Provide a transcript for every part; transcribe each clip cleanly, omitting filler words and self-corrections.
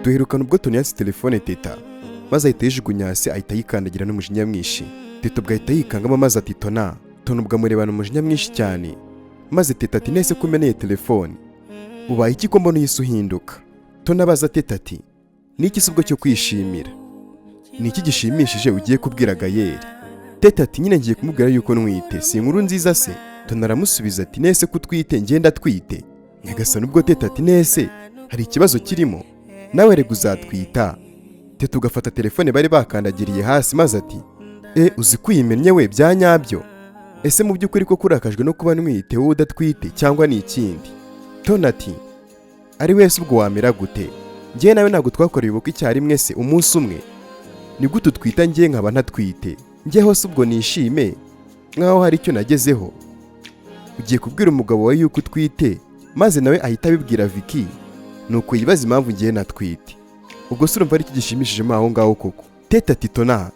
Duherukana ubwo Tony yatse telefone Teta, maze ahita yijugunya hasi, ahita yikandagira n'umujinya mwinshi. Teta ubwo ahita yikangamo, maze ati: "Tona." Tona ubwo amurebana umujinya mwinshi cyane, maze Teta ati: "Nese ko umeneye telefone, ubaye iki ko mbona uhise uhinduka?" Tona abaza Teta ati: "Niki se ubwo cyo kwishimira? Ni iki gishimishije ugiye kubwira Gayeri?" Teta ati: "Nyine ngiye kumubwira yuko ntwite, si inkuru nziza se?" Tona aramusubiza ati: "Nese ko utwite, ngenda atwite?" Nyagasani, ubwo Teta ati: "Nese hari ikibazo kirimo? Nawe rega uzatwita." Teta ugafata telefone bari bakandagiriye hasi, maze ati: "E, uzi ko uyimennye we bya nyabyo? Ese mu by'ukuri ko kurakajwe no kuba ntwite wowe udatwite, cyangwa ni ikindi?" Tona ati: "Ari wese ubwo wamera gute? Njyewe nawe ntabwo twakoreye ubukwe icyarimwe se, umunsi umwe? Ni gute utwita njye nkaba ntatwite? Njyeho se ubwo nishime nk'aho hari icyo nagezeho? Ugiye kubwira umugabo wawe yuko utwite, maze nawe ahita abibwira Vicky, nuko yibaza impamvu ngiye natwite. Ubwo se urumva ari iki gishimishijemo aho ngaho koko?" Teta ati: "Tona,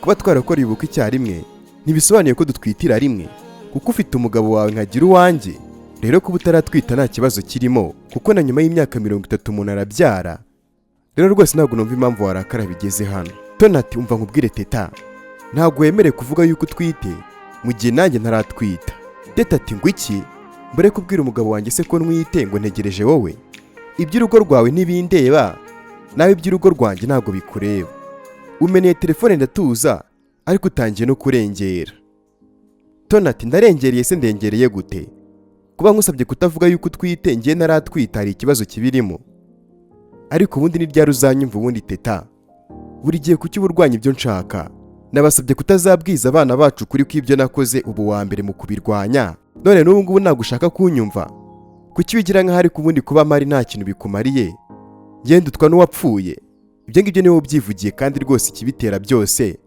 kuba twarakoreye ubukwe icyarimwe ntibisobanuye ko dutwitira rimwe, kuko ufite umugabo wawe nkagira uwanjye. Rero kuba utaratwita nta kibazo kirimo, kuko na nyuma y'imyaka 30 umuntu arabyara. Rero rwose ntabwo numva impamvu warakara bigeze hano." Tona ati: "Umva nkubwire Teta, ntabwo wemerewe kuvuga yuko utwite mu gihe nanjye ntaratwita." Teta ati: "Ngo iki? Mbere kubwira umugabo wanjye se ko ntwite ngo ntegereje wowe? Iby'urugo rwawe ntibindeba, nawe iby'urugo rwanjye ntabwo bikureba. Umeneye telefone ndatuza, ariko utangiye no kurengera." Tona ati: "Ndarengereye se ndengereye gute? Kuba nkusabye kutavuga yuko utwite ngiye naratwita, hari ikibazo kibirimo? Ariko ubundi ni ryari uzanyumva ubundi Teta? Buri gihe kuki uba urwanya ibyo nshaka? Nabasabye kutazabwiza abana bacu kuri ko ibyo nakoze ubu wa mbere mu kubirwanya, none n'ubu ngubu ntabwo ushaka kunyumva. Kuki wigira nk'aho ariko ubundi kuba mpari nta kintu bikumariye? Ngenda utwa n'uwapfuye." Ibyo ngibyo niwe ubyivugiye, kandi rwose ikibitera byose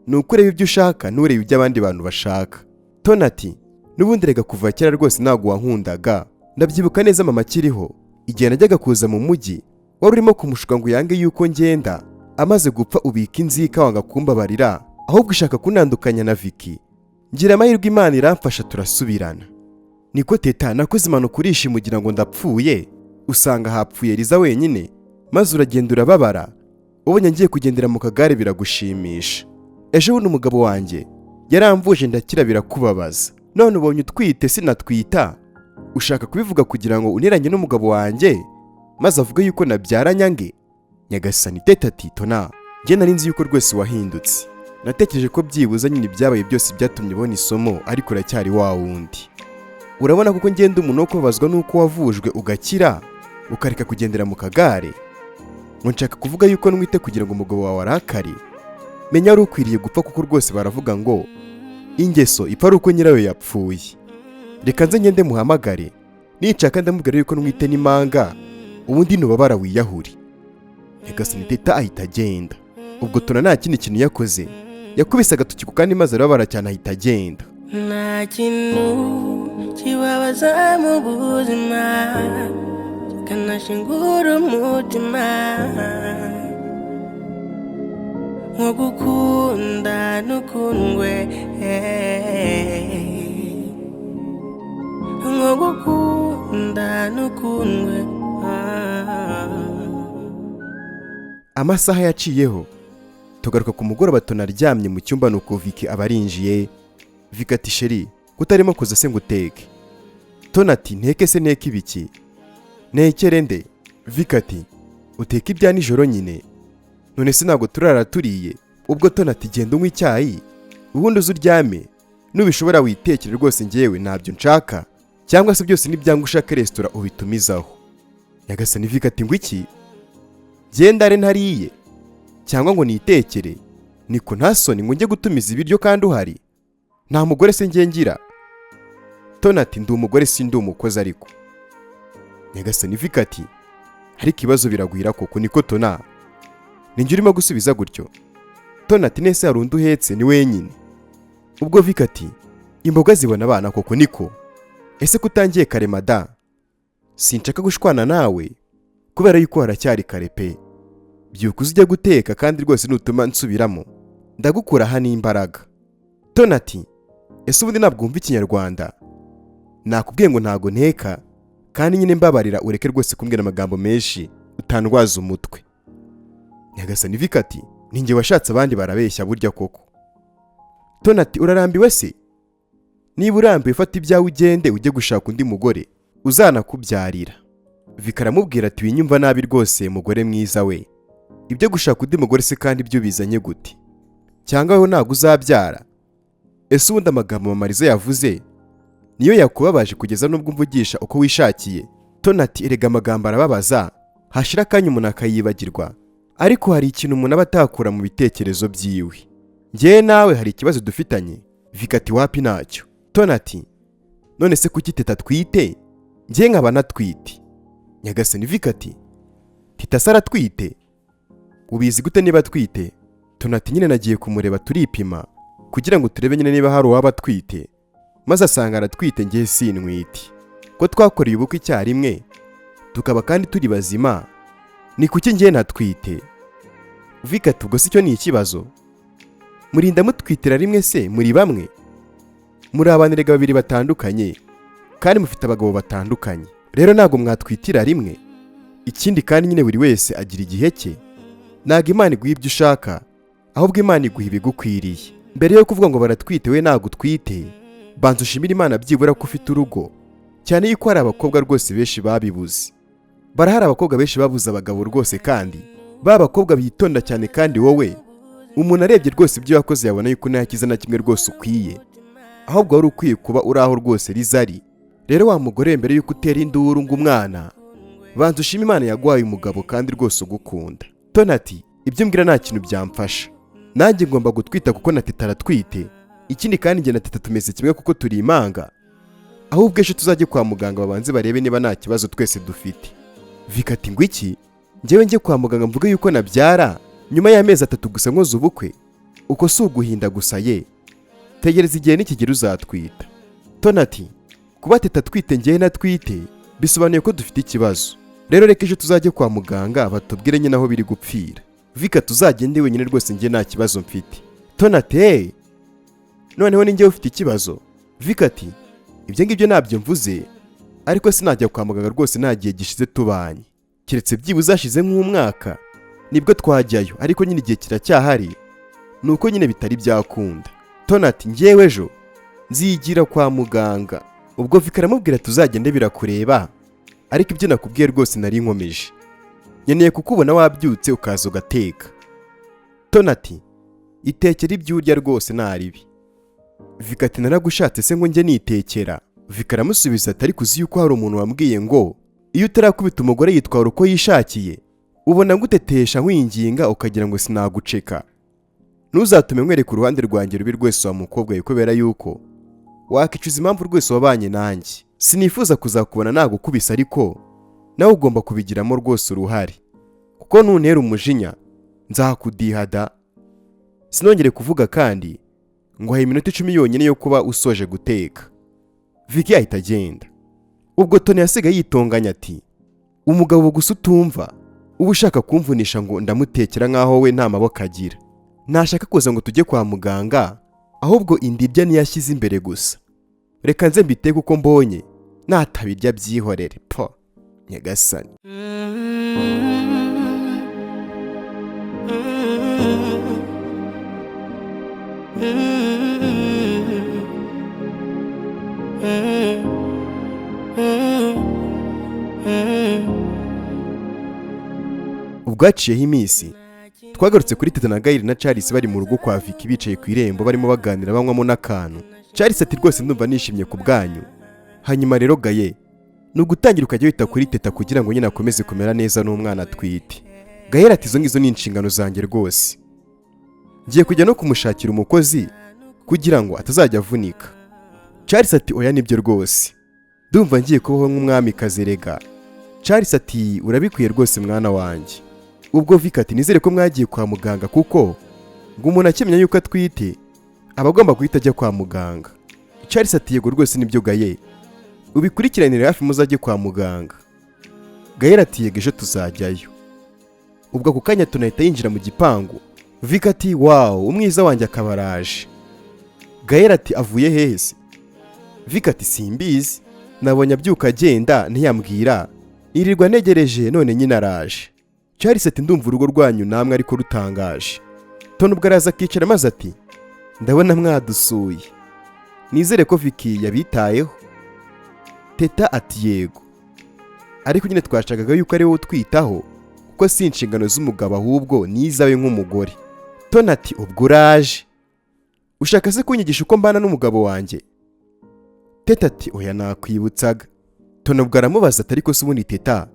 ni uko ureba ibyo ushaka, nturebe ibyo abandi bantu bashaka. Tona ati: "N'ubundi rega kuva kera rwose ntabwo wankundaga. Ndabyibuka neza mama akiriho, igihe najyaga kuza mu mujyi wari urimo kumushuka ngo yange yuko ngenda. Amaze gupfa ubika inzika, wanga kumbabarira, ahubwo ushaka kunandukanya na Vicky. Ngira amahirwe Imana iramfasha turasubirana. Niko Teta, nakoze impanuka urishima ugira ngo ndapfuye, usanga hapfuye Riza wenyine, maze uragenda urababara. Ubonye ngiye kugendera mu kagare biragushimisha. Ejo bundi umugabo wanjye yaramvuje ndakira birakubabaza. None ubonye utwite sinatwita, ushaka kubivuga kugira ngo uneranye n'umugabo wanjye, maze avuge yuko nabyara nyange." Nyagasani, Teta ati: "Tona, njye nari nzi yuko rwose wahindutse. Natekereje ko byibuze nyine ibyabaye byose byatumye ubona isomo, ariko uracyari wa wundi. Urabona kuko ngenda umuntu wo kubabazwa n'uko wavujwe ugakira, ukareka kugendera mu kagare, ngo nshaka kuvuga yuko nwite kugira ngo umugabo wawe arakare. Menya wari ukwiriye gupfa, kuko rwose baravuga ngo ingeso ipfa ari uko nyirayo yapfuye. Reka nze ngende muhamagare, nishaka ndamubwira yuko nwite n'imanga, ubundi nubabara wiyahure." Nyagasani, Teta ahita agenda. Ubwo Tona nta kindi kintu yakoze, yakubise agatoki ku kandi maze arababara cyane, ahita agenda. Nta kintu kibabaza mu buzima kikanashingura umutima nko gukunda n'ukundwe, nko gukunda n'ukundwe. Amasaha yaciyeho, tugaruka ku mugoroba, Tona aryamye mu cyumba, nuko Vicky aba arinjiye. Vicky ati: "Chéri, kutarimo kuza se ngo uteke?" Tona ati: "Nteke se nteke ibiki? Ntekere nde?" Vicky ati: "Uteke ibya nijoro nyine. None se ntabwo turara turiye?" Ubwo Tona ati: "Genda unywe icyayi, ubundi uze uryame. Nubishobora witekere rwose, ngewe ntabyo nshaka, cyangwa se byose nibyanga ushake resitora ubitumizaho." Nyagasani, Vicky ati: "Ngo iki? Genda are ntariye cyangwa ngo nitekere? Niko, nta soni ngo njye gutumiza ibiryo kandi uhari? Nta mugore se njye ngira?" Tona ati: "Ndi umugore, si ndi umukozi ariko." Nyagasani, Vicky ati: "Ariko ibibazo biragwira koko. Niko Tona, ninjye urimo gusubiza gutyo?" Tona ati: "Nese hari undi uhetse? Ni wenyine." Ubwo Vicky ati: "Imboga zibona abana koko. Niko, ese ko utangiye kare mada? Sinshaka gushwana nawe kubera yuko haracyari kare pe. Byuka uze ujya guteka, kandi rwose nutuma nsubiramo ndagukura hano imbaraga." Tona ati: "Ese ubundi ntabwo wumva Ikinyarwanda? Nakubwiye ngo ntago nteka." Kandi nyine mbabarira, ureke rwose kumbwira amagambo menshi, utandwaza umutwe." Nyagasani, Vika ati: "Ninjye washatse abandi barabeshya burya koko." Toni ati: "Urarambiwe se? Niba urambiwe, fata ibyawe ugende, ujye gushaka undi mugore uzanakubyarira." Vika aramubwira ati: "Winyumva nabi rwose, mugore mwiza we. Ibyo gushaka undi mugore se kandi ibyo bizanye gute? Cyangwa wowe ntabwo uzabyara? Ese ubundi amagambo Mama Liza yavuze niyo yakubabaje kugeza n'ubwo umvugisha uko wishakiye?" Toni ati: "Erega amagambo arababaza, hashira akanya umuntu akayibagirwa, ariko hari ikintu umuntu aba atakura mu bitekerezo byiwe. Njyewe nawe hari ikibazo dufitanye?" Vika ati: "Wapi, ntacyo." Toni ati: "None se kuki Teta atwite, njye nkaba natwite?" Nyagasani, Vika ati: "Teta se aratwite? Ubizi gute niba atwite?" Toni ati: "Nyine nagiye kumureba, turipima kugira ngo turebe nyine niba hari uwaba atwite, maze asanga aratwite, njye sintwite. Ko twakoreye ubukwe icyarimwe, tukaba kandi turi bazima, ni kuki njye natwite?" Vika ati: "Ubwo si cyo ni ikibazo? Murinda mutwitira rimwe se muri bamwe? Muri abantu erega babiri batandukanye, kandi mufite abagabo batandukanye, rero ntabwo mwatwitira rimwe. Ikindi kandi nyine buri wese agira igihe cye. Ntabwo Imana iguha ibyo ushaka, ahubwo Imana iguha ibigukwiriye. Mbere yo kuvuga ngo baratwite, we ntabwo utwite, banza ushimire Imana byibura ko ufite urugo, cyane yuko hari abakobwa rwose benshi babibuze. Barahari abakobwa benshi babuze abagabo rwose, kandi ba bakobwa bitonda cyane. Kandi wowe umuntu arebye rwose ibyo wakoze yabona yuko nta cyiza na kimwe rwose ukwiye, ahubwo wari ukwiye kuba uri aho rwose Rizari. Rero wa mugore, mbere yuko utera induru ngo umwana, banza ushime Imana yaguhaye umugabo kandi rwose ugukunda." Toni ati: "Ibyo mbwira nta kintu byamfasha. Nanjye ngomba gutwita kuko na Teta aratwite. Ikindi kandi njye na Teta tumeze kimwe kuko turi impanga. Ahubwo ejo tuzajye kwa muganga babanze barebe niba nta kibazo twese dufite." Vika ati: "Ngo iki? Njyewe njye kwa muganga mvuge yuko nabyara nyuma y'amezi 3 gusa nkoze ubukwe? Uko si uguhinda gusa ye? Tegereza igihe nikigera uzatwita." Toni ati: "Kuba Teta atwite, njyewe natwite, bisobanuye ko dufite ikibazo. Rero reka ejo tuzajye kwa muganga batubwire nyine aho biri gupfira." Vika: "Tuzagende wenyine rwose, njye nta kibazo mfite." Toni ati: "Hey, noneho ni njyewe ufite ikibazo?" Vika ati: "Ibyo ngibyo ntabyo mvuze, ariko sinajya kwa muganga rwose nta gihe gishize tubanye. Keretse byibuze hashize nk'umwaka nibwo twajyayo, ariko nyine igihe kiracyahari, ni uko nyine bitari byakunda." Toni ati: "Njyewe ejo nzigira kwa muganga." Ubwo Vika aramubwira: "Tuzagende birakureba, ariko ibyo nakubwiye rwose nari nkomeje. Nkeneye kukubona wabyutse ukaza ugateka." Toni ati: "Itekera ibyo urya rwose, nta ribi." Vika ati: "Naragushatse se ngo njye nitekera?" Vika aramusubiza ati: "Ariko uzi yuko hari umuntu wambwiye ngo iyo utarakubita umugore yitwara uko yishakiye? Ubona ngutetesha nkwinginga ukagira ngo sinaguceka. Ntuzatume nkwereka uruhande rwanjye rubi rwose wa mukobwa we, kubera yuko wakicuza impamvu rwose wabanye nanjye. Sinifuza kuzakubona nagukubise, ariko nawe ugomba kubigiramo rwose uruhare, kuko nuntera umujinya nzakudihada sinongere kuvuga. Kandi nguhaye iminota 10 yonyine yo kuba usoje guteka." Vicky ahita agenda. Ubwo Tony yasigaye yitonganya ati: "Umugabo gusa utumva, uba ushaka kumvunisha ngo ndamutekera nk'aho we nta maboko agira. Ntashaka kuza ngo tujye kwa muganga, ahubwo indirya niyo ashyize imbere gusa. Reka nze mbiteke uko mbonye, natabirya byihorere po." Nyagasani. Ubwo haciyeho iminsi, twagarutse kuri Teta na Gayiri na Charles bari mu rugo kwa Vicky, bicaye ku irembo barimo baganira, banywamo n'akantu. Charles ati: "Rwose ndumva nishimye ku bwanyu. Hanyuma rero Gaye, ni ugutangira ukajya wita kuri Teta kugira ngo nyine akomeze kumera neza n'umwana atwite." Gayeri ati: "Izo ngizo ni inshingano zanjye rwose. Ngiye kujya no kumushakira umukozi kugira ngo atazajya avunika." Charles ati: "Oya, nibyo rwose, ndumva ngiye kubaho nk'umwamikazi rega." Charles ati: "Urabikwiye rwose, mwana wanjye." Ubwo Vicky ati: "Nizere ko mwagiye kwa muganga, kuko ngo umuntu akimenya yuko atwite aba agomba guhita ajya kwa muganga." Charles ati: "Yego rwose nibyo Gaye, ubikurikiranire hafi muzajye kwa muganga." Gayera ati: "Yego, ejo tuzajyayo." Ubwo ako kanya tunahita yinjira mu gipangu. Vicky ati: "Wow, umwiza wanjye akaba araje." Gayera ati: "Avuye hehe se?" Vicky ati: "Simbizi, Nabonye abyuka agenda ntiyambwira, nirirwa ntegereje, none nyine araje. Charles ati: "Ndumva urugo rwanyu namwe ariko rutangaje." Tona ubwo araza akicara maze ati: "Ndabona mwadusuye, nizere ko Vicky yabitayeho." Teta ati: "Yego, ariko nyine twashakaga yuko ari wowe utwitaho, kuko si inshingano z'umugabo, ahubwo ni izawe nk'umugore." Tona ati: "Ubwo uraje ushaka se kunyigisha uko mbana n'umugabo wanjye?" Teta ati: "Oya, nakwibutsaga." Tona ubwo aramubaza ati: "Ariko se ubundi Teta,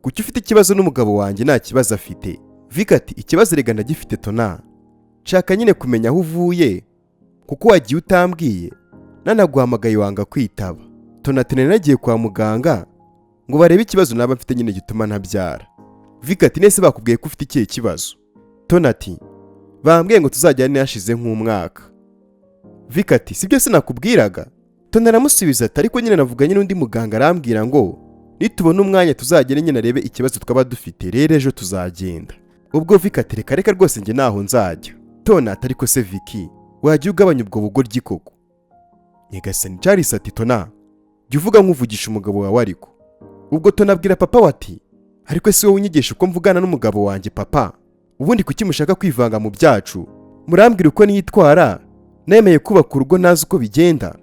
kuki ufite ikibazo n'umugabo wanjye? Nta kibazo afite." Vicky ati: "Ikibazo rega ndagifite Tona. Nshaka nyine kumenya aho uvuye, kuko wagiye utambwiye, nanaguhamagaye wanga kwitaba." Tona ati: "Nari nagiye kwa muganga ngo barebe ikibazo naba mfite nyine gituma ntabyara." Vicky ati: "Nese bakubwiye ko ufite ikihe kibazo?" Tona ati: "Bambwiye ngo tuzajyane hashize nk'umwaka." Vicky ati: "Sibyo sinakubwiraga?" Tona aramusubiza ati: "Ariko nyine navuganye n'undi muganga, arambwira ngo nitubona umwanya tuzagere nyine arebe ikibazo twaba dufite. Rero ejo tuzagenda." Ubwo Vicky ati: "Reka reka rwose, njye ntaho nzajya." Tona ati: "Ariko se Vicky, wajya ugabanya ubwo bugoryi koko?" Nyagasani, Charles ati: "Tona, jya uvuga nk'uvugisha umugabo wawe ariko." Ubwo Tona abwira papa we ati: "Ariko si wowe unyigisha uko mvugana n'umugabo wanjye papa. Ubundi kuki mushaka kwivanga mu byacu? Murambwira uko niyitwara? Nemeye kubaka urugo ntazi uko bigenda?"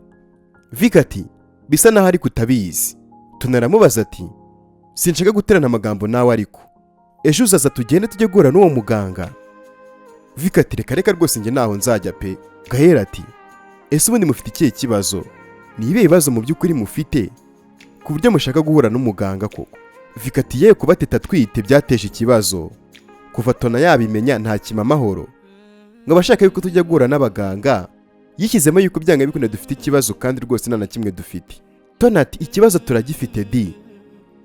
Vicky ati: "Bisa naho ariko utabizi." Tona aramubaza ati: "Sinshaka guterana amagambo nawe, ariko ejo uzaza tugende tujye guhura n'uwo muganga?" Vicky ati: "Reka reka rwose, njye ntaho nzajya pe." Gahera ati: "Ese ubundi mufite ikihe kibazo? Ni ibihe bibazo mu by'ukuri mufite ku buryo mushaka guhura n'umuganga koko?" Vicky ati: "Yewe, kuba Teta atwite byateje ikibazo. Kuva Tona yabimenya ntakima amahoro, ngo abashaka yuko tujya guhura n'abaganga, yishyizemo yuko byanga bikunda dufite ikibazo, kandi rwose nta na kimwe dufite." Tona ati: "Ikibazo turagifite di.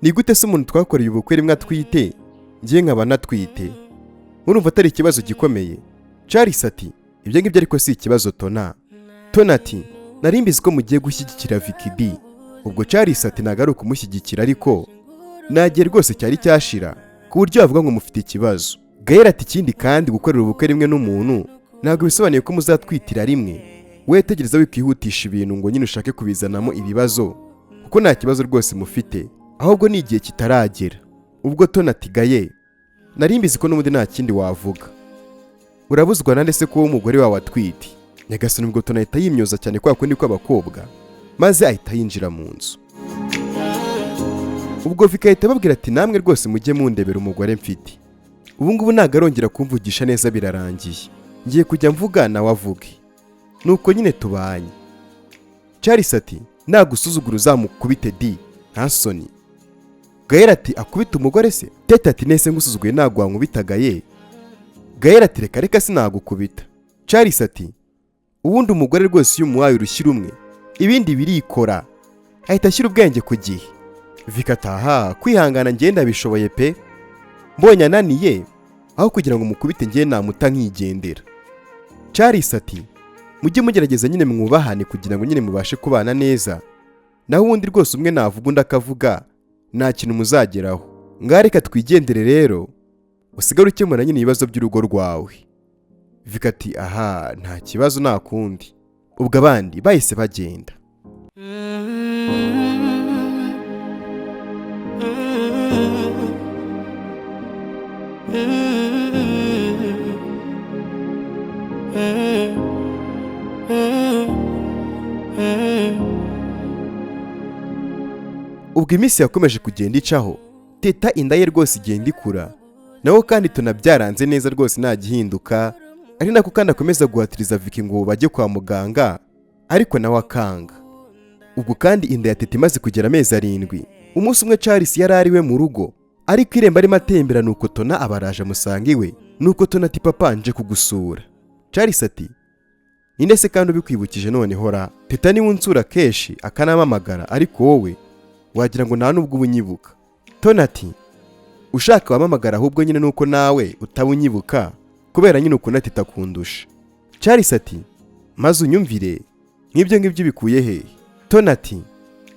Ni gute se umuntu twakoreye ubukwe rimwe atwite, ngiye nkaba natwite? Murumva atari ikibazo gikomeye?" Charles ati: "Ibyo ngibyo ariko si ikibazo Tona." Tona ati: "Nari mbizi ko mugiye gushyigikira Vicky di." Ubwo Charles ati: "Ntabwo ari ukumushyigikira, ariko nagiye rwose cyari cyashira ku buryo wavuga ngo mufite ikibazo." Gael ati: "Ikindi kandi, gukorera ubukwe rimwe n'umuntu ntabwo bisobanuye ko muzatwitira rimwe. We tegereza, wikihutisha ibintu ngo nyine ushake kubizanamo ibibazo, kuko nta kibazo rwose mufite, ahubwo ni igihe kitaragera." Ubwo Tona ati: "Gaye, nari mbizi ko n'ubundi nta kindi wavuga. Urabuzwa nande se kuba umugore wawe atwite?" Nyagasani, ubwo Tona ahita yimyoza cyane kwa kundi kw'abakobwa, maze ahita yinjira mu nzu. Ubwo Vicky ahita ababwira ati: "Namwe rwose mujye mundebera umugore mfite. Ubu ngubu ntabwo arongera kumvugisha neza, birarangiye. Ngiye kujya mvuga nawe avuge, nuko nyine tubanye." Charles ati: "Nagusuzugura uzamukubite di, nta soni." Gael ati: "Akubite umugore se?" Teta ati: "Nese ngusuzuguye ntabwo wankubitaga ye?" Gael ati: "Reka reka, sinagukubita." Charles ati: "Ubundi umugore rwose iyo umuhaye urushyi rumwe, ibindi birikora, ahita ashyira ubwenge ku gihe." Vicky ati: "Aha kwihangana ngenda bishoboye pe. Mbonye ananiye, aho kugira ngo mukubite ngiye namuta nkigendera." Charles ati: "Mujye mugerageza nyine mwubahane kugira ngo nyine mubashe kubana neza. Naho ubundi rwose umwe navuga undi akavuga, nta kintu muzageraho. Ngaho reka twigendere rero, usigare ukemura nyine ibibazo by'urugo rwawe." Vicky ati: "Aha nta kibazo, nta kundi." Ubwo abandi bahise bagenda. Ubwo iminsi yakomeje kugenda icaho, Teta inda ye rwose igenda ikura, naho kandi tunabyaranze neza rwose, nta gihinduka. Ari nako kandi akomeza guhatiriza Vicky ngo bajye kwa muganga, ariko nawe akanga. Ubwo kandi inda ya Teta imaze kugera amezi 7, umunsi umwe Charles yari ari we mu rugo, ariko irembo arimo atembera, nuko Tona abaraje amusanga iwe. Nuko Tona ati: "Papa, nje kugusura." Charles ati: "Ninde se kandi ubikwibukije noneho ra? Teta niwe unsura kenshi akanamamagara, ariko wowe wagira ngo nta nubwo uba unyibuka." Tona ati: "Ushaka wamamagara, ahubwo nyine nuko nawe utaba unyibuka kubera nyine ukuntu Teta akundusha." Charles ati: "Maze unyumvire, nk'ibyo ngibyo bikuye hehe?" Tona ati: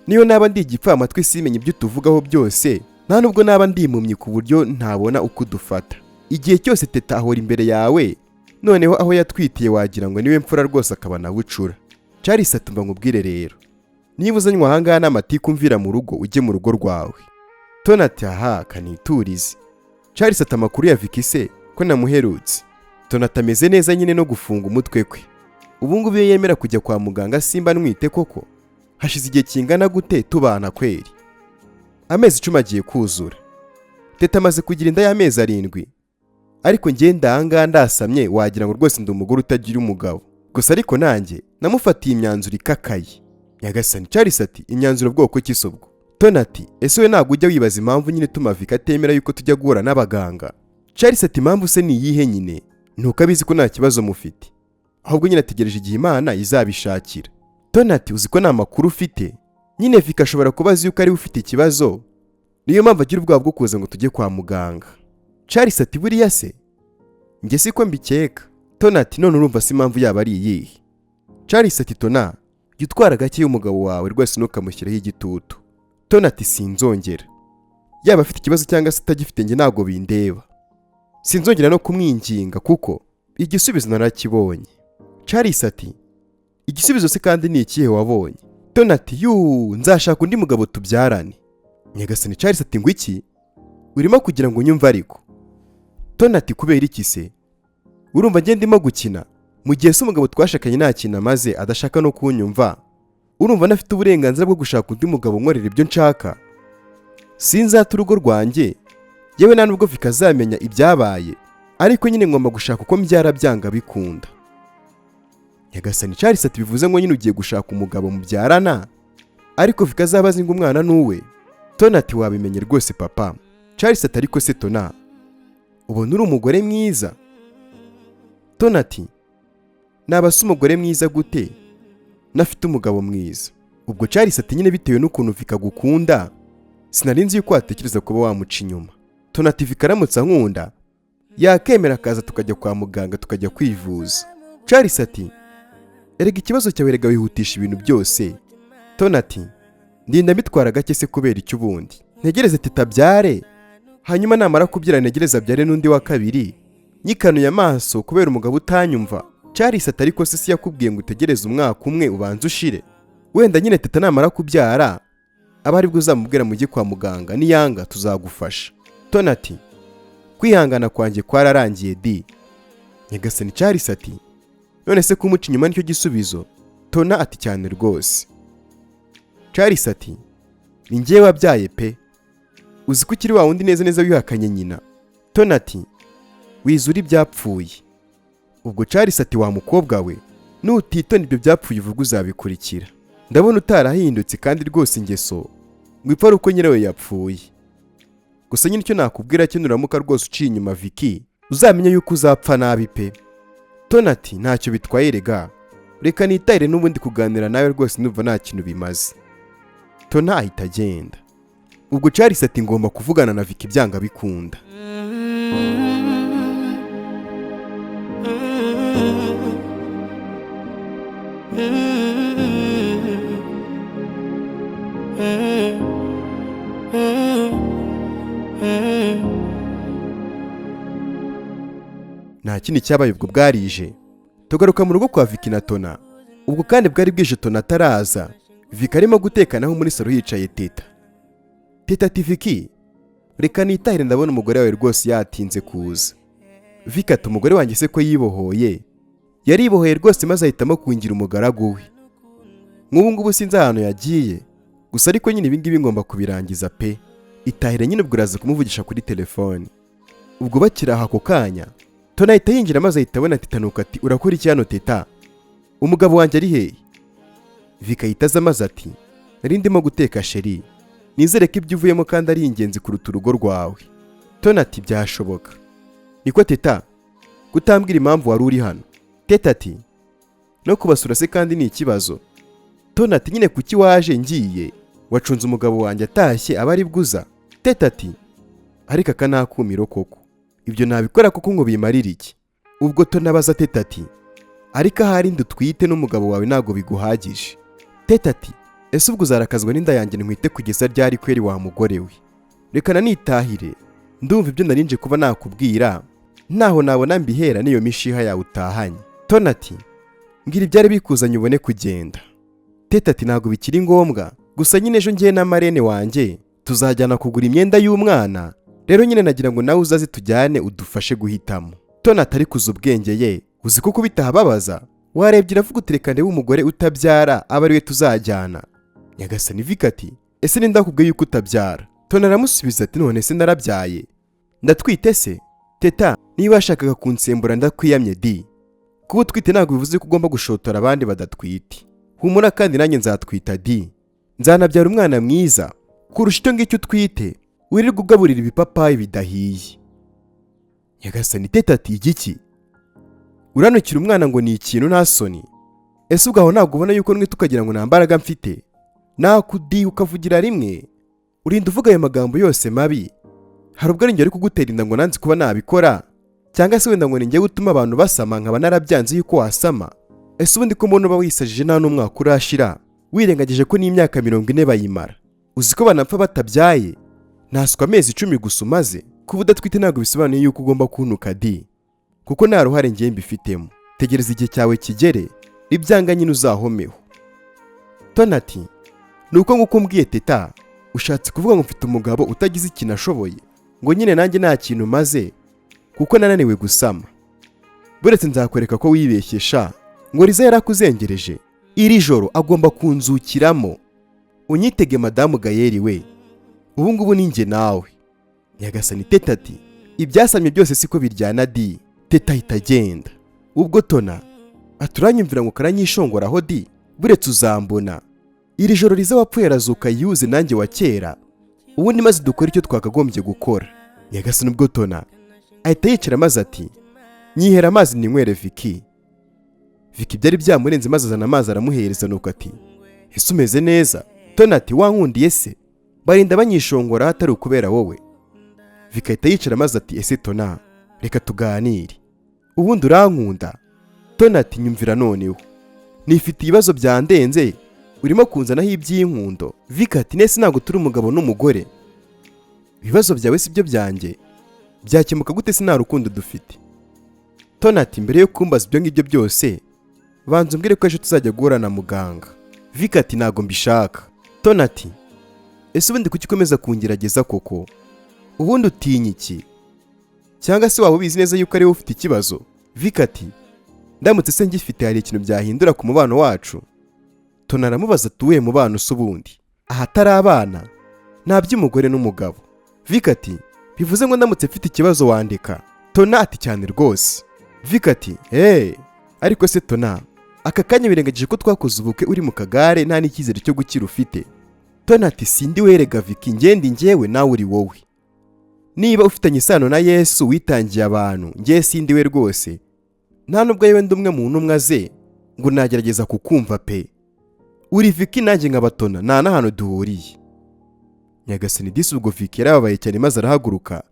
"Niyo naba ndi igipfamatwi simenye ibyo tuvugaho byose, nta nubwo naba ndi impumyi ku buryo ntabona uko udufata. Igihe cyose Teta ahora imbere yawe, noneho aho yatwitiye wagira ngo niwe mfura rwose, akaba nawe ucura." Charles ati: "Mba nkubwire rero, Niba uzanywe ahangaha n'amatiku, mvira mu rugo ujye mu rugo rwawe. Tona ati: "Aha kaniturize." Charles ati: "Amakuru ya Vicky se ko namuherutse?" Tona atameze neza nyine no gufunga umutwe kwe. Ubu ngubu iyo yemera kujya kwa muganga simba ntwite koko. Hashize igihe kingana gute tubana kweri? Amezi 10 agiye kuzura. Teta amaze kugira inda y'amezi 7, ariko ngenda ahangaha ndasamye, wagira ngo rwose ndi umugore utagira umugabo. Gusa ariko nanjye namufatiye imyanzuro ikakaye. Nyagasani Charles ati: "Imyanzuro bwoko ki se ubwo?" Tona ati: "Ese we ntabwo ujya wibaza impamvu nyine ituma Vika atemera yuko tujya guhura n'abaganga?" Charles ati: "Impamvu se ni iyihe nyine? Nuko abizi ko nta kibazo mufite, ahubwo nyine ategereje igihe Imana izabishakira." Tona ati: "Uzi ko nta makuru ufite nyine? Vika ashobora kuba azi yuko ariwe ufite ikibazo, niyo mpamvu agira ubwoba bwo kuza ngo tujye kwa muganga." Charles ati: "Buriya se njye siko mbikeka." Tona ati: "None urumva se impamvu yaba ari iyihe?" Charles ati: "Tona, jya utwara gake y'umugabo wawe rwose, ntukamushyireho igitutu." Tona ati: "Sinzongera. Yaba afite ikibazo cyangwa se atagifite, njye ntabwo bindeba. Sinzongera no kumwinginga kuko igisubizo narakibonye." Charles ati: "Igisubizo se kandi ni ikihe wabonye?" Tona ati: "Yuu, nzashaka undi mugabo tubyarane." Nyagasani Charles ati: "Ngo iki? Urimo kugira ngo unyumve ariko?" Tona ati: "Kubera iki se? Urumva njye ndimo gukina? Mu gihe se umugabo twashakanye nta kintu amaze, adashaka no kunyumva, urumva anafite uburenganzira bwo gushaka undi mugabo nkorera ibyo nshaka? Sinzata urugo rwanjye, yewe nta nubwo vikazamenya ibyabaye, ariko nyine ngomba gushaka uko mbyara byanga bikunda." Nyagasani Charles ati: "Bivuze ngo nyine ugiye gushaka umugabo mubyarana, ariko vikazaba azi ngo umwana ni uwe?" Tona ati: "Wabimenye rwose papa." Charles ati: "Ariko se Tona, ubona uri umugore mwiza?" Tona ati: "Naba se umugore mwiza gute nafite umugabo mwiza?" Ubwo Charles ati: "Nyine bitewe n'ukuntu Vika agukunda, sinari nzi yuko watekereza kuba wamuca inyuma." Tona ati: "Vika aramutse ankunda yakemera akaza tukajya kwa muganga, tukajya kwivuza." Charles ati: "Erega ikibazo cyawe erega wihutisha ibintu byose." Tona ati: "Ndinda mbitwara gake se kubera icyo? Ubundi ntegereze titabyare, hanyuma namara kubyara ntegereze abyare n'undi wa kabiri, nyikanuye amaso kubera umugabo utanyumva." Charles ati: "Ariko se si yakubwiye ngo utegereze umwaka umwe ubanze ushire? Wenda nyine teta namara kubyara aba aribwo uzamubwira mujye kwa muganga, niyanga tuzagufasha." Tona ati: "Kwihangana kwanjye kwararangiye di." Nyagasani Charles ati: "None se kumuca inyuma nicyo gisubizo?" Tona ati: "Cyane rwose." Charles ati: "Ni njyewe wabyaye pe, uzi ko ukiri wa wundi neza neza wihakanye nyina." Tona ati: "Wizura ibyapfuye." Ubwo Charles ati: "Wa mukobwa we, nutitonda ibyo byapfuye uvuga uzabikurikira. Ndabona utarahindutse kandi rwose ingeso ngo ipfa ari uko nyirawe yapfuye. Gusa nyine icyo nakubwira cyo, nuramuka rwose uciye inyuma Vicky, uzamenye yuko uzapfa nabi pe." Tona ati: "Ntacyo bitwaye rega, reka nitahire, n'ubundi kuganira nawe rwose ndumva nta kintu bimaze." Tona ahita agenda. Ubwo Charles ati: "Ngomba kuvugana na Vicky byanga bikunda." Nta kindi cyabaye, ubwo bwarije tugaruka mu rugo kwa Vicky na Tona. Ubwo kandi bwari bwije, Tona ataraza. Vicky arimo gutekanaho muri salo yicaye Teta. Teta ati: "Vicky, reka nitahire, ndabona umugore wawe rwose yatinze kuza." Vicky ati: "Umugore wanjye se ko yibohoye? Yaribohoye rwose maze ahitamo kungira umugaragu we. Nk'ubu ngubu sinzi ahantu yagiye. Gusa ariko nyine ibi ngibi ngomba kubirangiza pe. Itahire nyine, ubwo uraza kumuvugisha kuri telefone." Ubwo bakiri aho, ako kanya Tona ahita yinjira maze ahita abona Teta, nuko ati: "Urakora iki hano Teta? Umugabo wanjye ari hehe?" Vika ahita aza maze ati: "Nari ndimo guteka chéri, nizere ko ibyo uvuyemo kandi ari ingenzi kuruta urugo rwawe." Tona ati: "Byashoboka." "Niko Teta, kutambwira impamvu wari uri hano?" Teta ati: "No kubasura se kandi ni ikibazo?" Tona ati: "Nyine kuki waje ngiye? Wacunze umugabo wanjye atashye aba ari bwuza?" Teta ati: "Ariko aka ni akumiro koko, ibyo nabikora koko ngo bimarire iki?" Ubwo Tona abaza Teta ati: "Ariko ahari ndutwite n'umugabo wawe ntabwo biguhagije?" Teta ati: "Ese ubwo uzarakazwa n'inda yanjye ntwite kugeza ryari kweri wa mugore we? Reka nanitahire, ndumva ibyo narinje kuba nakubwira ntaho nabona mbihera n'iyo mishiha yawe utahanye." Tona ati: "Mbwira ibyari bikuzanye ubone kugenda." Teta ati: "Ntabwo bikiri ngombwa, gusa nyine ejo ngiye na marraine wanjye tuzajyana kugura imyenda y'umwana. Rero nyine nagira ngo nawe uzaze tujyane udufashe guhitamo." Tona atari kuza ubwenge ye, uzi ko kubitahababaza warebye iravuga uti: "Reka ndebe umugore utabyara aba ariwe tuzajyana." Nyagasani, Vika ati: "Ese ninde wakubwiye yuko utabyara?" Tona aramusubiza ati: "None se narabyaye? Ndatwite se?" Teta, niba washakaga kunsembura ndakwiyamye di. Kuba utwite ntabwo bivuze ko ugomba gushotora abandi badatwite. Humura kandi nanjye nzatwita di, nzanabyara umwana mwiza kurusha icyo ngicyo utwite wirirwa ugaburira ibipapayi bidahiye. Nyagasani, Teta ati: "Igiki? Uranukira umwana ngo ni ikintu, nta soni? Ese ubwo aho ntabwo ubona yuko nwita ukagira ngo nta mbaraga mfite? Nakudiha ukavugira rimwe. Urinda uvuga ayo magambo yose mabi, hari ubwo ari njye uri kugutera inda ngo nanze kuba nabikora, cyangwa se wenda ngo ni njyewe utuma abantu basama nkaba narabyanze yuko wasama? Ese ubundi ko mbona uba wisajije nta n'umwaka urashira, wirengagije ko n'imyaka 40 bayimara, uzi ko banapfa batabyaye? Ntaswa amezi 10 gusa umaze. Kuba udatwite ntabwo bisobanuye yuko ugomba kuntuka di, kuko nta ruhare ngiye mbifitemo. Tegereza igihe cyawe kigere, ibyanga nyine uzahomeho." Tona ati: "Ni uko nguko umbwiye Teta, ushatse kuvuga ngo mfite umugabo utagize ikintu ashoboye, ngo nyine nanjye nta kintu maze kuko nananiwe gusama? Buretse nzakwereka ko wibeshye sha. Ngo Riza yarakuzengereje, iri joro agomba kunzukiramo. Unyitege madamu Gayeri we, ubu ngubu ni njye nawe." Nyagasani, Teta ati: "Ibyasamye byose siko biryana di." Teta ahita agenda. Ubwo Tona aturanyumvira ngo karanyishongoraho di, buretse uzambona iri joro. Riza wapfuye arazuka yuze nanjye wa kera, ubundi maze dukore icyo twakagombye gukora. Nyagasani, ubwo Tona ahita yicara maze ati: "Nyihera amazi ninywere, Viki." Viki byari byamurenze maze azana amazi aramuhereza, nuko ati: "Ese umeze neza?" Tona ati: "Wankundiye se? Barinda banyishongora atari ukubera wowe?" Viki ahita yicara maze ati: "Ese Tona, reka tuganire, ubundi urankunda?" Tona ati: "Nyumvira noneho, nifite ibibazo byandenze, urimo kunzanaho iby'inkundo." Viki ati: "Nese ntabwo turi umugabo n'umugore? Ibibazo byawe si byo byanjye? Byakemuka gute se nta rukundo dufite?" Tona ati: "Mbere yo kumbaza ibyo ngibyo byose, banza umbwire ko ejo tuzajya guhura na muganga." Viki ati: "Ntabwo mbishaka." Tona ati: "Ese ubundi kuki ukomeza kungerageza koko? Ubundi utinya iki? Cyangwa se waba ubizi neza yuko ari wowe ufite ikibazo?" Viki ati: "Ndamutse se ngifite, hari ikintu byahindura ku mubano wacu?" Tona aramubaza ati: "Uwuhe mubano se ubundi? Ahatari abana nta by'umugore n'umugabo." Viki ati: "Bivuze ngo ndamutse mfite ikibazo wandika?" Tona ati: "Cyane rwose." Viki ati: "Eee, ariko se Tona, aka kanya wirengagije ko twakoze ubukwe uri mu kagare, nta n'icyizere cyo gukira ufite?" Tona ati: "Sindi werega Viki, ngende njyewe nawe uri wowe. Niba ufitanye isano na Yesu witangiye abantu, njye sindi we rwose. Nta nubwo yewe ndi umwe mu ntumwa ze ngo nagerageza kukumva pe. Uri Viki nanjye nkabatona, nta n'ahantu duhuriye." Nyagasani disi, ubwo Viki yarababaye cyane maze arahaguruka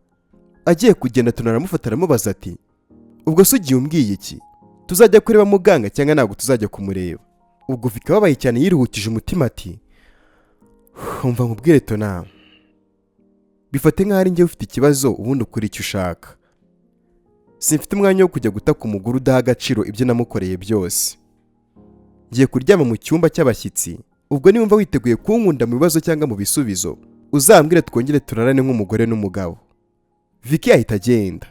agiye kugenda. Tona aramufata aramubaza ati: "Ubwo se ugiye umbwiye iki? Tuzajya kureba muganga cyangwa ntabwo tuzajya kumureba?" Ubwo Viki ababaye cyane yiruhukije umutima ati: "Umva nkubwire Tona, bifate nk'aho ari njye ufite ikibazo, ubundi ukora icyo ushaka. Simfite umwanya wo kujya gutaka umugore udaha agaciro ibyo namukoreye byose. Ngiye kuryama mu cyumba cy'abashyitsi. Ubwo niwumva witeguye kunkunda mu bibazo cyangwa mu bisubizo, uzambwire twongere turarane nk'umugore n'umugabo." Viki ahita agenda.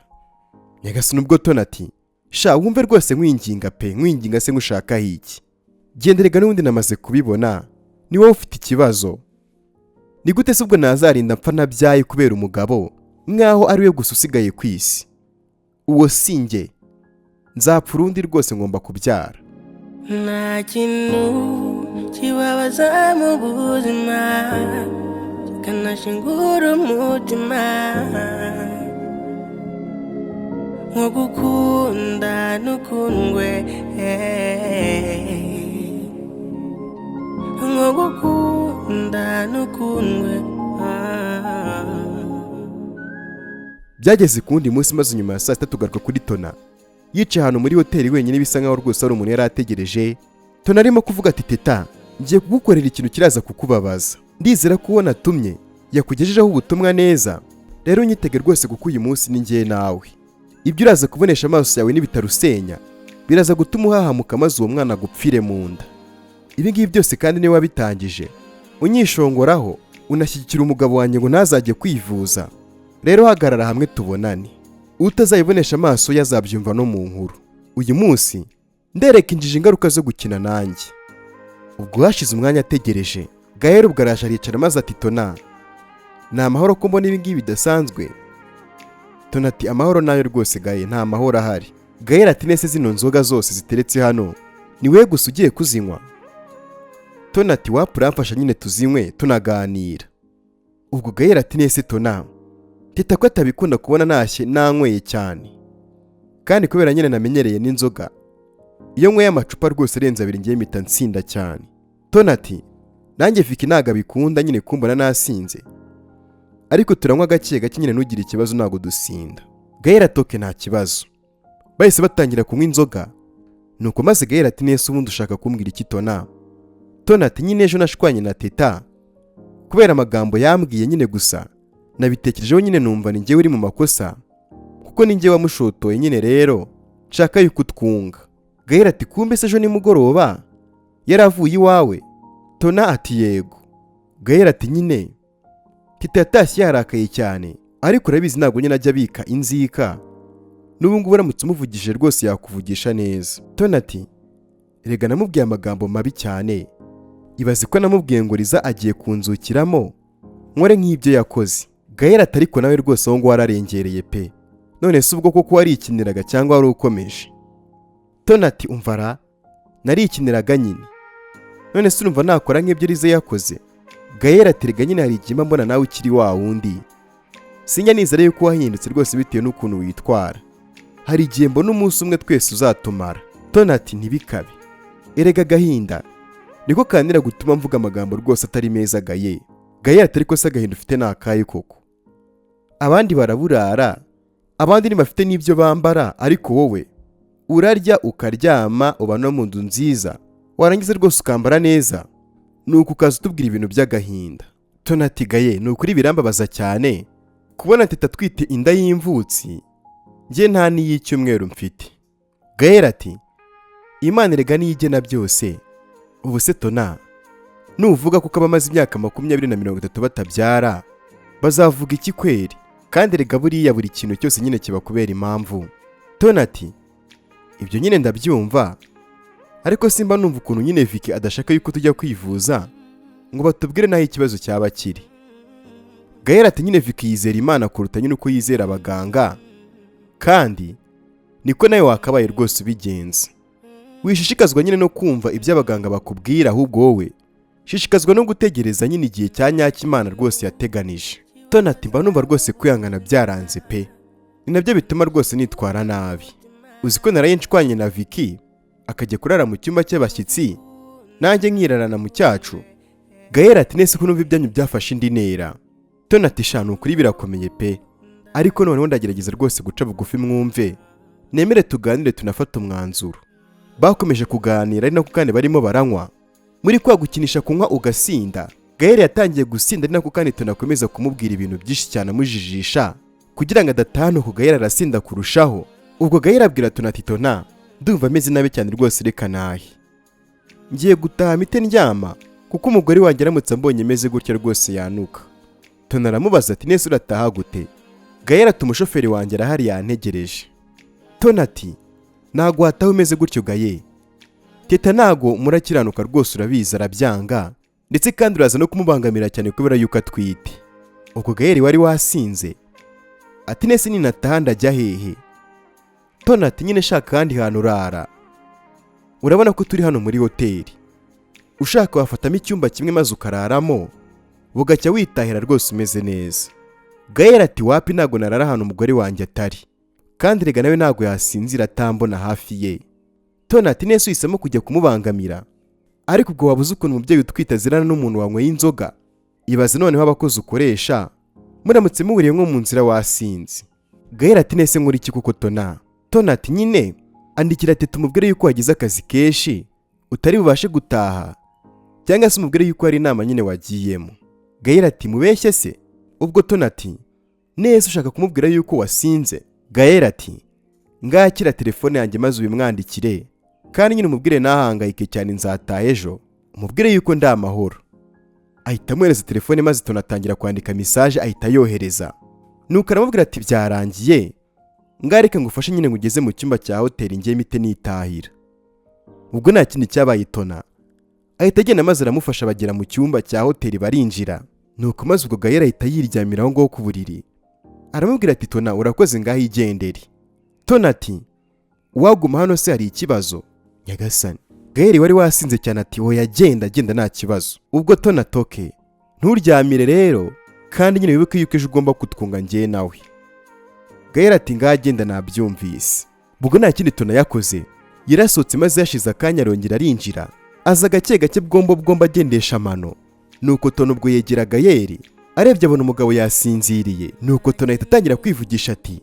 Nyagasani, ubwo Tona ati: "Sha wumve rwose, nkwinginga pe." "Nkwinginga se nkushakaho iki? Genderega n'ubundi namaze kubibona, ni wowe ufite ikibazo. Ni gute se ubwo nazarinda mpfa nabyaye kubera umugabo nk'aho ari we gusa usigaye ku isi? Uwo si njye, nzapfa urundi rwose, ngomba kubyara." Nta kintu kibabaza mu buzima kikanashengura umutima nko gukunda n'ukundwe, nko gukunda n'ukundwe. Byageze ku wundi munsi maze nyuma ya saa sita tugaruka kuri Tona yicaye ahantu muri hoteli wenyine, bisa nkaho rwose ari umuntu yari ategereje. Tona arimo kuvuga ati: "Teta, ngiye kugukorera ikintu kiraza kukubabaza. Ndizera ko uwo natumye yakugejejeho ubutumwa neza. Rero unyitege rwose, kuko uyu munsi ni njye nawe. Ibyo uraza kubonesha amaso yawe nibitarusenya, biraza gutuma uhahamuka maze uwo mwana agupfire mu nda." Ibi ngibi byose kandi niwe wabitangije, unyishongoraho, unashyigikira umugabo wanjye ngo ntazajye kwivuza. Rero hagarara hamwe tubonane, utazayibonesha amaso ye azabyumva no mu nkuru. Uyu munsi ndereka injiji ingaruka zo gukina nanjye." Ubwo hashize umwanya ategereje Gael, ubwo araje aricara maze ati: "Tona, ni amahoro ko mbona ibi ngibi bidasanzwe?" Tona ati: "Amahoro nayo rwose Gael, nta mahoro ahari." Gael ati: "Nese zino nzoga zose ziteretse hano ni we gusa ugiye kuzinywa?" Tona ati: "Wapu, uramfasha nyine tuzinywe tunaganira." Ubwo Gael ati: "Nese Tona, Teta ko atabikunda kubona ntashye nanyweye cyane, kandi kubera nyine namenyereye n'inzoga, iyo nyweye amacupa rwose arenze abiri ngiye mpita nsinda cyane." Tona ati: "Nanjye Vicky ntabwo abikunda nyine kumbona nasinze, ariko turanywa gake gake nyine, ntugire ikibazo, ntabwo dusinda." Gael ati: "Okay, nta kibazo." Bahise batangira kunywa inzoga. Nuko maze Gael ati: "Nese ubundi ushaka kumbwira iki, Tona?" Tona ati: "Nyine ejo nashwanye na Teta kubera amagambo yambwiye nyine, gusa nabitekerejeho nyine numva ni njyewe uri mu makosa kuko ni njyewe wamushotoye nyine, rero nshaka yuko utwunga." Gael ati: "Kumbe se ejo nimugoroba yari avuye iwawe?" Tona ati: "Yego." Gael ati: "Nyine Teta yatashye yarakaye cyane, ariko urabizi ntabwo nyine ajya abika inzika, n'ubu ngubu uramutse umuvugije rwose yakuvugisha neza." Tona ati: "Erega namubwiye amagambo mabi cyane, ibaze ko namubwiye ngo Riza agiye kunzukiramo nkore nk'ibyo yakoze." Gael ati: "Ariko nawe rwose aho ngaho wararengereye pe! None se ubwo koko warikiniraga cyangwa wari ukomeje?" Tona ati: "Umva ra, narikiniraga nyine, none se urumva nakora nk'ibyo Riza yakoze?" Gael ati: "Rega nyine hari igihe mba mbona nawe ukiri wa wundi, sinjya nizera yuko wahindutse rwose bitewe n'ukuntu witwara, hari igihe mbona umunsi umwe twese uzatumara." Tona ati: "Ntibikabe, erega agahinda niko kanira gutuma mvuga amagambo rwose atari meza." Gaye ati: "Ariko se agahinda ufite ni akahe koko? Abandi baraburara, abandi ntibafite n'ibyo bambara, ariko wowe urarya ukaryama, uba no mu nzu nziza, warangiza rwose ukambara neza, nuko ukaza utubwira ibintu by'agahinda." Tona ati: "Gaye, ni ukuri birambabaza cyane kubona Teta atwite inda y'imvutsi, njye nta n'iy'icyumweru mfite." Gael ati: "Imana erega niyo igena byose. Ubu se Tona, nuvuga kuko abamaze imyaka 20 na 30 batabyara bazavuga iki kweri? Kandi erega buriya buri kintu cyose nyine kiba kubera impamvu." Tona ati: "Ibyo nyine ndabyumva, ariko simba numva ukuntu nyine Vicky adashaka yuko tujya kwivuza ngo batubwire n'aho ikibazo cyaba kiri." Gael ati: "Nyine Vicky yizera Imana kuruta nyine uko yizera abaganga, kandi niko nawe wakabaye rwose ubigenza. Wishishikazwa nyine no kumva ibyo abaganga bakubwira, ahubwo wowe shishikazwa no gutegereza nyine igihe cya nyacyo Imana rwose yateganije." Tona ati: "Mba numva rwose kwihangana byaranze pe, ni nabyo bituma rwose nitwara nabi. Uzi ko naraye nshwanye na Vicky akajya kurara mu cyumba cy'abashyitsi nanjye nkirarana mu cyacu?" Gael ati: "Nese ko numva ibyanyu byafashe indi ntera?" Tona ati: "Sha, ni ukuri birakomeye pe, ariko noneho ndagerageza rwose guca bugufi mwumve, nemere tuganire tunafate umwanzuro." Bakomeje kuganira ari nako kandi barimo baranywa. Muri kwa gukinisha kunywa ugasinda, Gael yatangiye gusinda ari nako kandi tunakomeza kumubwira ibintu byinshi cyane amujijisha kugira ngo adataha, nuko Gael arasinda kurushaho. Ubwo Gael abwira Tona ati: "Tona, ndumva ameze nabi cyane rwose, reka nahe, ngiye gutaha mpite ndyama kuko umugore wanjye aramutse ambonye meze gutya rwose yanuka." Tona aramubaza ati: "Nese urataha gute?" Gael ati: "Umushoferi wanjye arahari yantegereje." Tona ati: "Ntago wataha umeze gutyo Gaye, Teta ntago murakiranuka rwose, urabizi arabyanga, ndetse kandi uraza no kumubangamira cyane kubera yuko atwite." Ubwo Gael wari wasinze ati: "Nese ninataha ndajya hehe?" Tona ati: "Nyine shaka ahandi hantu urara, urabona ko turi hano muri hoteli, ushaka wafatamo icyumba kimwe maze ukararamo, bugacya witahira rwose umeze neza." Gael ati: "Wapi, ntabwo narara ahantu umugore wanjye atari, kandi rega nawe ntabwo yasinzira atambona hafi ye." Tona ati: "Nese uhisemo kujya kumubangamira? Ariko ubwo wabuze ukuntu umubyeyi utwite azirana n'umuntu wanyweye inzoga? Ibaze noneho abakozi ukoresha muramutse muhuriye nko mu nzira wasinze." Gael ati: "Nese nkora iki kuko, Tona?" Tona ati: "Nyine andikira Teta umubwire yuko wagize akazi kenshi utari bubashe gutaha, cyangwa se umubwire yuko hari inama nyine wagiyemo." Gael ati: "Mubeshye se?" Ubwo Tona ati: "Neza ushaka kumubwira yuko wasinze?" Gael ati: "Ngakira telefone yanjye maze ubimwandikire, kandi nyine umubwire ntahangayike cyane, nzataha ejo." Umubwire yuko ndi amahoro. Ahita amuhereza telefone, maze Tona atangira kwandika message, ahita yohereza. Nuko aramubwira ati: "Byarangiye, ngareke ngufashe nyine ngugeze mu cyumba cya hoteli, ngiye mite nitahira." Ubwo nta kindi cyabaye, Tona ahita agenda maze aramufasha, bagera mu cyumba cya hoteli, barinjira. Nuko maze ubwo Gayera ahita yiryamira aho ngaho ku buriri, aramubwira ati: "Tona, urakoze, ngaho igendere." Tona ati: "Waguma hano se hari ikibazo?" Nyagasani, Gayeri wari wasinze cyane ati: "Oya, genda, genda, nta kibazo." Ubwo Tona toke nturyamire rero, kandi nyine wibuke yuko ejo ugomba kutwunga njye nawe. Gayeri ati: "Ngaho genda, nabyumvise." Ubwo nta kindi Tona yakoze, yarasohotse, maze yashize akanya arongera arinjira, aza gake gake, bwombo bwombo, agendesha amano. Nuko Tona ubwo yegera Gayeri, arebye abona umugabo yasinziriye. Nuko Tona ahita atangira kwivugisha ati: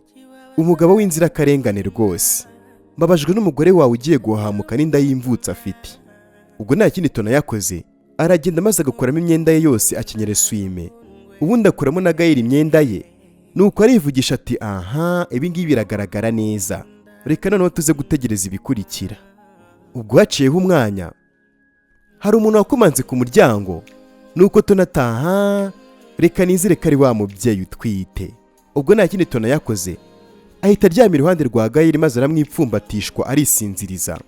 "Umugabo w'inzirakarengane rwose, mbabajwe n'umugore wawe ugiye guhahamuka n'inda y'imvutsi afite." Ubwo nta kindi Tona yakoze, aragenda maze agakuramo imyenda ye yose, akenyera eswime, ubundi akuramo na Gayeri imyenda ye. Nuko arivugisha ati: "Aha, ibi ngibi biragaragara neza, reka noneho tuze gutegereza ibikurikira." Ubwo haciyeho umwanya, hari umuntu wakomanze ku muryango. Nuko Tona ataha, reka nizere ko ari wa mubyeyi utwite. Ubwo nta kindi Tona yakoze, ahita aryama iruhande rwa Gayeri, maze aramwipfumbatishwa, arisinziriza.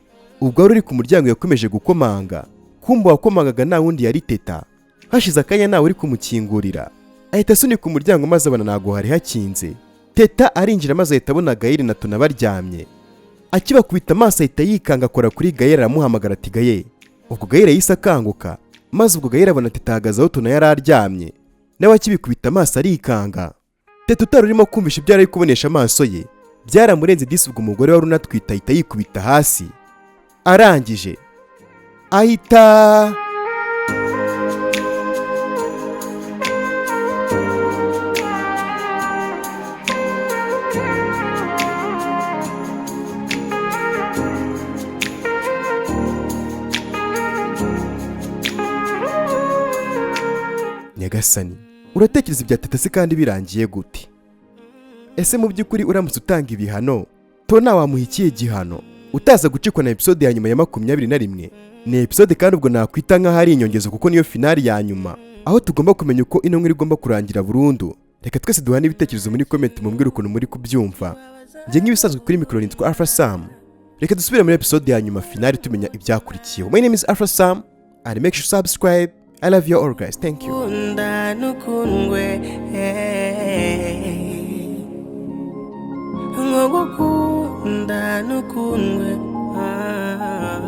Ubwo wari uri ku muryango yakomeje gukomanga. Kumba wakomangaga nta wundi, yari Teta. Hashize akanya ntawe uri kumukingurira, ahita asunika umuryango, maze abona ntabwo hari hakinze. Teta arinjira, maze ahita abona Gayeri na Tona baryamye. Akibakubita amaso ahita yikanga, akora kuri Gayeri, aramuhamagara ati: "Gayeri." Ubwo Gayeri yahise akanguka, maze ubwo Gayeri abona Teta ahagaze aho Tona yari aryamye, nawe akibikubita amaso arikanga. Teta utari urimo kumvisha ibyo yari ari kubonesha amaso ye, byaramurenze disi. Ubwo umugore wari unatwite ahita yikubita hasi, arangije ahita Nyagasani, uratekereza ibya Teta se kandi birangiye gute? Ese mu by'ukuri uramutse utanga ibihano, Tona wamuha ikihe gihano? Utaza gucikwa na episode ya nyuma ya 21. Ni episode kandi ubwo nakwita nk'aho ari inyongezo, kuko niyo finale ya nyuma, aho tugomba kumenya uko ino nkuru igomba kurangira burundu. Reka twese duhane ibitekerezo muri comment, mumbwire ukuntu muri kubyumva. Njye nk'ibisanzwe kuri mikoro nitwa Alpha Sam. Reka dusubire muri episode ya nyuma, finale, tumenya ibyakurikiyeho. My name is Alpha Sam and make sure to subscribe. I love you all guys, thank you. Kunda nukundwe, nko gukunda nukundwe. Ah.